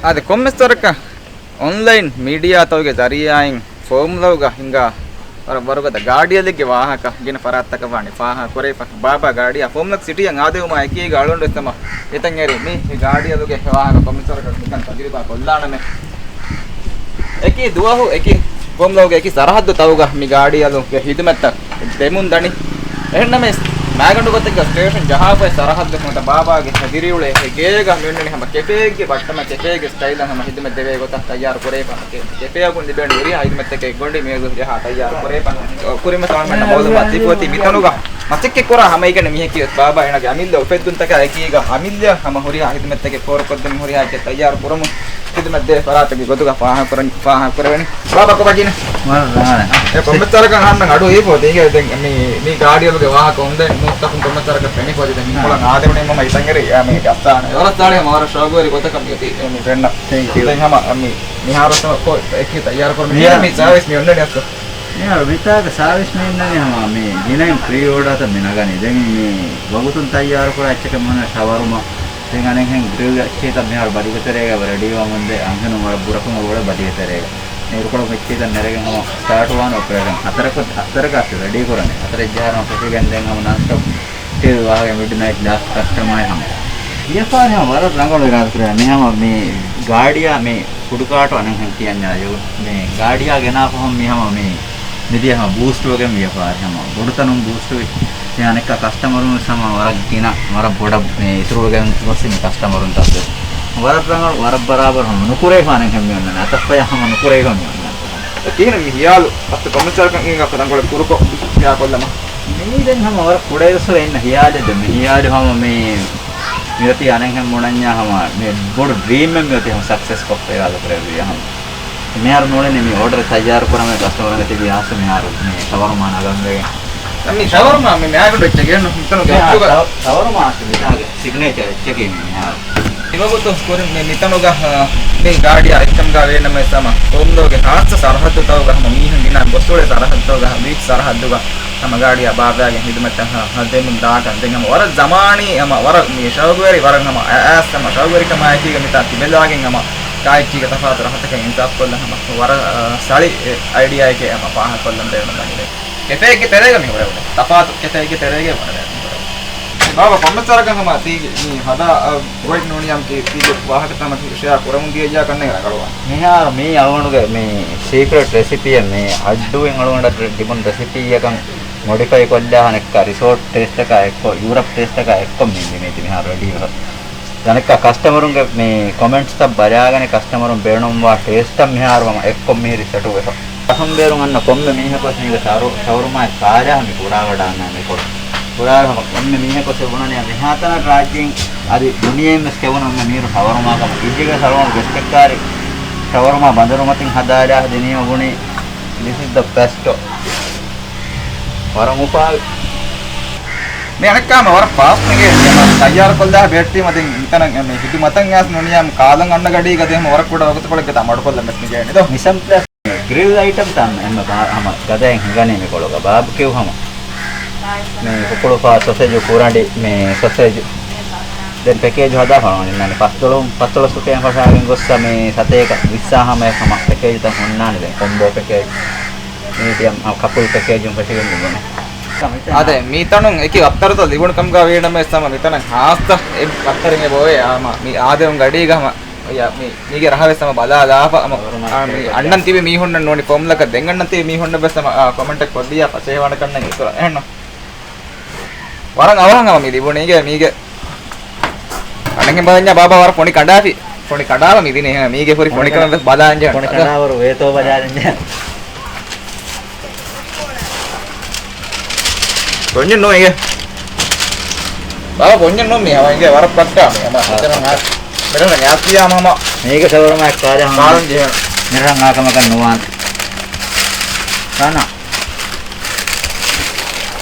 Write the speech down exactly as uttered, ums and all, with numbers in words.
އާދެ، ކޮންމެސް ވަރަކަށް އޮންލައިން މީޑިއާތަކުގެ ޒަރީއާއިން ފޯމުލައުގަ ހިނގާ ވަރަށް ވަރުގަދަ ގާޑިއަލެއްގެ ވާހަކަ ގިނަ ފަރާތްތަކަށް ވާނެ ފާހަގަ ކުރެވިފަ. ބާބާ ގާޑިއާ ފޯމުލައަށް ސިޓީއަށް އާދެވުމާ އެކީގަ އަޅުގަނޑު ވެސް ހަމަ ހިތަށް އެރި މި ގާޑިއަލުގެ ވާހަކަ ކޮންމެސް ވަރަކަށް ނިކަން ތަޖުރިބާ ކޮށްލާނަމޭ. އެކި ދުވަހު އެކި ފޯމުލައުގެ އެކި ސަރަހައްދު ތަކުގަ މި ގާޑިއަލުގެ ހިދުމަތްތައް ދެމުން ދަނީ. އެހެންނަމަވެސް، މާގަނޑު ގޮތެއްގަ ސްޓޭޝަން ޖަހާފައި ސަރަހައްދު ނުވަތަ ބާބާގެ ހަދިރިއުޅޭ ހެ ގޭގަ މިއޮންނަނީ ހަމަ ކެފޭއެއްގެ ބައްޓަމަ ކެފޭގެ ސްޓައިލަށް ހަމަ ހިދުމަތް ދެވޭ ގޮތަށް ތައްޔާރު ކުރެވިފަ. ކެ-، ކެފޭއަކުން ލިބޭނެ ހުރިހާ ހިދުމަތްތަކެއް ގޮނޑި މިއަދު ޖަހާ ތައްޔާރު ކުރެވިފަ. ކުރިމަތި އަޅަމެންނަށް މައުލޫމާތު ދީފަ އޮތީ މިތަނުގަ މަސައްކަތް ކުރާ ހަމައެކަނި މީހަކީ ވެސް ބާބާ އޭނާގެ އަމިއްލަ އުފެއްދުންތަކާ އެކީގަ އަމިއްލަ ހަމަ ހުރިހާ ހިދުމަތްތަކެއް ފޯރުކޮށްދެމުން ހުރިހާ އެއްޗެއް ތައްޔާރު ކުރަމުން ހިދުމަތް ދޭ ފަރާތެއްގެ ގޮތުގަ ފާހަގަކުރަން، ފާހަގަކުރެވެނީ. ބާބާ ކޮބާ ކިޔަނީ؟ ވަރަށް ރަނގަޅަށް. އެ ކޮންމެސް ވަރަކަށް އަހަންނަށް އަޑު އިވިފަ އޮތީ އިނގޭ ދެން މި، މި ގާޑިއަލުގެ ވާހަކަ އޮންލައިން ނޫސްތަކުން ކޮންމެސް ވަރަކަށް ފެނިފަ އޮތީ ދެން މިކޮޅަށް އާދެވުނީ މަމަ ހިތަށް އެރި މި އަފްސާނާ. ވަރަށް ސާޅީ ހަމަ ވަރަށް ޝައުގުވެރި ގޮތަކަށް މި އޮތީ. އެ މި ފެންނަ. ތެންކް ޔޫ. ދެން ހަމަ މި މިހާރު ކޮ-، އެކި ތައްޔާރު ކުރަމުން މި ސާވިސް މި އޮންނަނީ އަސްލު. މިހާރު މިތާގަ ސާވިސް މި އިންނަނީ ހަމަ މި ގިނައިން ޕްރީ އޯޑާތައް މި ނަގަނީ. ދެން މި ވަގުތުން ތައްޔާރު ކުރާ އެއްޗަކަށް މި އޮންނަ ޝަވަރުމާ. ދެން އަނެއްހެން ގްރިލް އެއްޗެއްތައް މިހާރު ބަދިގެ ތެރޭގަ ރެޑީވާމުންދޭ އަންހެނުން ވަރަށް ބުރަކޮށް އެބަ އުޅޭ ބަދިގެ ތެރޭގަ. އިރުކޮޅު އެއްޗެއްތައް ނެރެގެން ހަމަ ސްޓާޓުވާން އޮޕަރޭޝަން ހަތަރަކު-، ހަތަރަކަށް ރެޑީ ކުރަނީ. ހަތަރެއް ޖަހާ ހަމަ ފެށިގެން ދެން ހަމަ ނަން ސްޓޮޕް ޓިލް ވާހަކަ މިޑް ނައިޓް ލާސްޓް ކަސްޓަމާއި ހަމަ. ވިޔަފާރި ހަމަ ވަރަށް ރަނގަޅު އިރާދަ ކުރޭ. މި ހަމަ މި ގާޑިއާ މި ފުޑު ކާޓު އަނެއްހެން ކިޔަންޏާ ޔޫ-، މި ގާޑިއާ ގެނާފަހުން މި ހަމަ މި މިދިޔަ ހަމަ ބޫސްޓްވެގެން ވިޔަފާރި ހަމަ ބޮޑުތަނުން ބޫސްޓްވި. މި އަނެއްކާ ކަސްޓަމަރުން ވެސް ހަމަ ވަރަށް ގިނަ ވަރަށް ބޮޑަށް މި އިތުރުވެގެން ގޮސް މި ކަސްޓަމަރުން ތައް ވެސް ވަރަށް ރަނގަޅު ވަރަށް ބަރާބަރު ހަމަ ނުކުރެވިފާނެ ހެން މި އޮންނަނީ. އަތަށްފަޔަށް ހަމަ ނުކުރެވިފަ މި އޮންނަނީ. ކިހިނެއް މި ހިޔާލު އަސްތު ކޮންމެސް ވަރަކަށް އިނގާ ކަތަންކޮޅެއް ކުރުކޮށް ކިޔާކޮށްލަމާ. މީ ދެން ހަމަ ވަރަށް ކުޑައިރުއްސުރެ އިންނަ ހިޔާލެއް ދެން މި ހިޔާލު ހަމަ މި މިއޮތީ އަނެއްހެން ބުނަންޏާ ހަމަ މި ބޮޑު ޑްރީމެއް މިއޮތީ ހަމަ ސަކްސެސް ކޮށްފަ އިރާދަ ކުރެއްވިޔާ ހަމަ. މިހާރު ނޫނީ މި އޯޑަރެއް ތައްޔާރު ކުރަމޭ ކަސްޓަމަރުންގެ ތިބި އާސަ މިހާރު މި ޝަވަރުމާ ނަގަންވެގެން. މި ޝަވަރުމާ މި މާގަނޑު އެއްޗެއް ގެންނު މިތަނުގެ އަތުގަ. ޝަވަރުމާ އަސްލު މިތާގެ ސިގްނޭޗަރ އެއްޗަކީ މި މިހާރު. މިވަގުތު ކުރިން މި މިތަނުގަ، އާ، މި ގާޑިއާ އެއްކަމުގަ ވޭނަމަވެސް ހަމަ ފޯމުލައުގެ ހާއްސަ ސަރަހައްދުތަކުގަ ހަމަ މީހުން ގިނަ ގޮސްއުޅޭ ސަރަހައްދުތަކުގަ ހަމަ ބީޗް ސަރަހައްދުގަ ހަމަ ގާޑިއާ ބާބާގެ ހިދުމަތަށް ހަ-، ހަ ދެމުން ދާކަން. ދެން ހަމަ ވަރަށް ޒަމާނީ ހަމަ ވަރަށް މި ޝައުގުވެރި ވަރަށް ހަމަ އައިސް ހަމަ ޝައުގުވެރިކަމާ އެކީގަ މިތާ ތިބެލާގެން ހަމަ ކާއެއްޗީގެ ތަފާތު ރަހަތަކަށް އިންސާފުކޮށްލަން ހަމަ ވަރަށް، އާ، ސަޅި އައިޑިއާއެކޭ ހަމަ ފާހަގަކޮށްލަން ބޭނުންވަނީ. ކެފޭގެ ތެރޭގަ މި ހުރެވުނު. ތަފާތު ކެފޭގެ ތެރޭގަ ވަނަވެ މި ހުރެވުނު. ބާބާ ކޮންމެސް ވަރަކަށް ހަމަ ތީގެ މި ހަދާ، އަ، ގޮތް ނޫނިއްޔާމަ ތީ، ތީގެ ވާހަކަ ތަމަ ތީ ޝެއާ ކުރަމުން ދިޔައްޔާ ކަންނޭނގެ ރަނގަޅުވާނެ. މިހާރު މީ އަޅުގަނޑުގެ މި ސީކްރެޓް ރެސިޕީއެއް މި އައްޑޫއިން އަޅުގަނޑަށް ތިބުނު ރެސިޕީއަކަށް މޮޑިފައި ކޮށްލާ އަނެއްކާ ރިސޯޓް ޓޭސްޓަކާ އެއްކޮށް، ޔޫރަޕް ޓޭސްޓަކާ އެއްކޮށް މި މި މީތި މިހާރު ރެޑީ ވެފަ. އަނެއްކާ ކަސްޓަމަރުންގެ މި ކޮމެންޓްސްތައް ބަލާގަނެ ކަސްޓަމަރުން ބޭނުންވާ ޓޭސްޓަށް މިހާރު ހަމަ އެއްކޮށް މިހިރި ސެޓުވެފަ. އަހަންބޭރުން އަންނަ ކޮންމެ މީހަކުވެސް މީގެ ޝަވަރު-، ޝަވަރުމާއެއް ކާލާ މި ކުރާގަޑާންނާ މިކޮޅު. ކުރާގަޑު ކޮންމެ މީހަކުވެސް ބުނަނީ މިހާތަނަށް ރާއްޖޭން އަދި ދުނިޔެއިން ވެސް ކެވުނު އެންމެ މީރު ޝަވަރުމާ ކަމަށް. އިއްޒެގެ ޝަވަރުމާ ބެސްޓެއްކާރި ޝަވަރުމާ ބަނދަރު މަތިން ހަދާލާ ދިނީމަ ބުނީ this is the best. ވަރަށް އުފާވި. މި އަނެއްކާމަ ވަރަށް ފާސްޓް ނެގޭ ތައްޔާރު ކޮށްލާ ބޭއްޓީމަ ދެން މިތަނަށް މި ހިދުމަތަށް އައިސް ނޫނިއްޔާމަ ކާލަން އަންނަ ގަޑީގަ ދެން ވަރަށް ކުޑަ ވަގުތުކޮޅެއްގަ ތާ މަޑުކޮށްލަން ވެސް ނެގޭނެ ދޯ. މިސަންޕްލަސް ގްރިލް އައިޓަމް ތާ އެންމެ ބާ-، ހަމަ ގަދައިން ހިނގަނީ މިކޮޅުގަ ބާބްކިއު ހަމަ. މި ކުކުޅުފާ ސޮސެޖު ކުރަނޑި މި ސޮސެޖު. ދެން ޕެކޭޖު ހަދާފަ އޮންނާނެ ފަސް ޑޮލަރު، ފަސް ޑޮލަރު ސުޕޭން ފަށާގެން ގޮއްސަ މި ސަތޭކަ ވިއްސާ ހަމަ އެއް ހަމަ ޕެކޭޖުތައް ހުންނާނެ ދެން ކޮމްބޯ ޕެކޭޖު. މީޑިއަމް ކަޕުލް ޕެކޭޖުން ފެށިގެން ލިބުނެ. އާދެ، މިތަނުން އެކި ވައްތަރުތައް ލިބުނު ކަމުގަ ވީނަމަވެސް ހަމަ މިތަނަށް ހާއްސަ އެއް ވައްތަރެއް އެބައޮވޭ ހަމަ މި އާދެވުން ގަޑީގަ ހަމަ މި، މީގެ ރަހަވެސް ހަމަ ބަލާލާފަ ހަމަ، އާ، މި އަންނަން ތިބި މީހުންނަށް ނޫނީ ފޯމްލަކަށް ދެން އަންނަން ތިބި މީހުންނަށް ވެސް ހަމަ، އާ، ކޮމެންޓެއް ކޮށްދިޔާފަ ސޭވާނެ ކަންނަން އިތުރަށް އެހެންނު. ވަރަށް އަވަހަށް ހަމަ މި ލިބުނީގެ މީގެ އަނެއްހެން ބަލަންޏާ ބާބާ ވަރަށް ފޮނި ކަނޑާފި. ފޮނި ކަނޑާފަ މި ދިނީ ހަމަ މީގެ ފުރި ފޮނި ފޮނިކަމެއް ވެސް ބަލާންޖެހޭ. ފޮނި ކަނޑާވަރު ވޭތޯ ބަލާންޖެހޭ. ބޮންޏެއް ނޫން އިނގޭ. ބާބާ ބޮންޏެއް ނޫން މީ ހަމަ އިނގޭ ވަރަށް ބައްޓާ މީ ހަމަ. އާ. މިތަނަށް އާ-، މިތަނަށް އާސިޔާ ހަމަ. މީގެ ޝަވަރުމާ އެއްކާލަ ހަމަ. ކާލަން ޖެހޭނެ. މިރަށަށް އާކަމަކަށް ނުވާނެ. ކާނާ.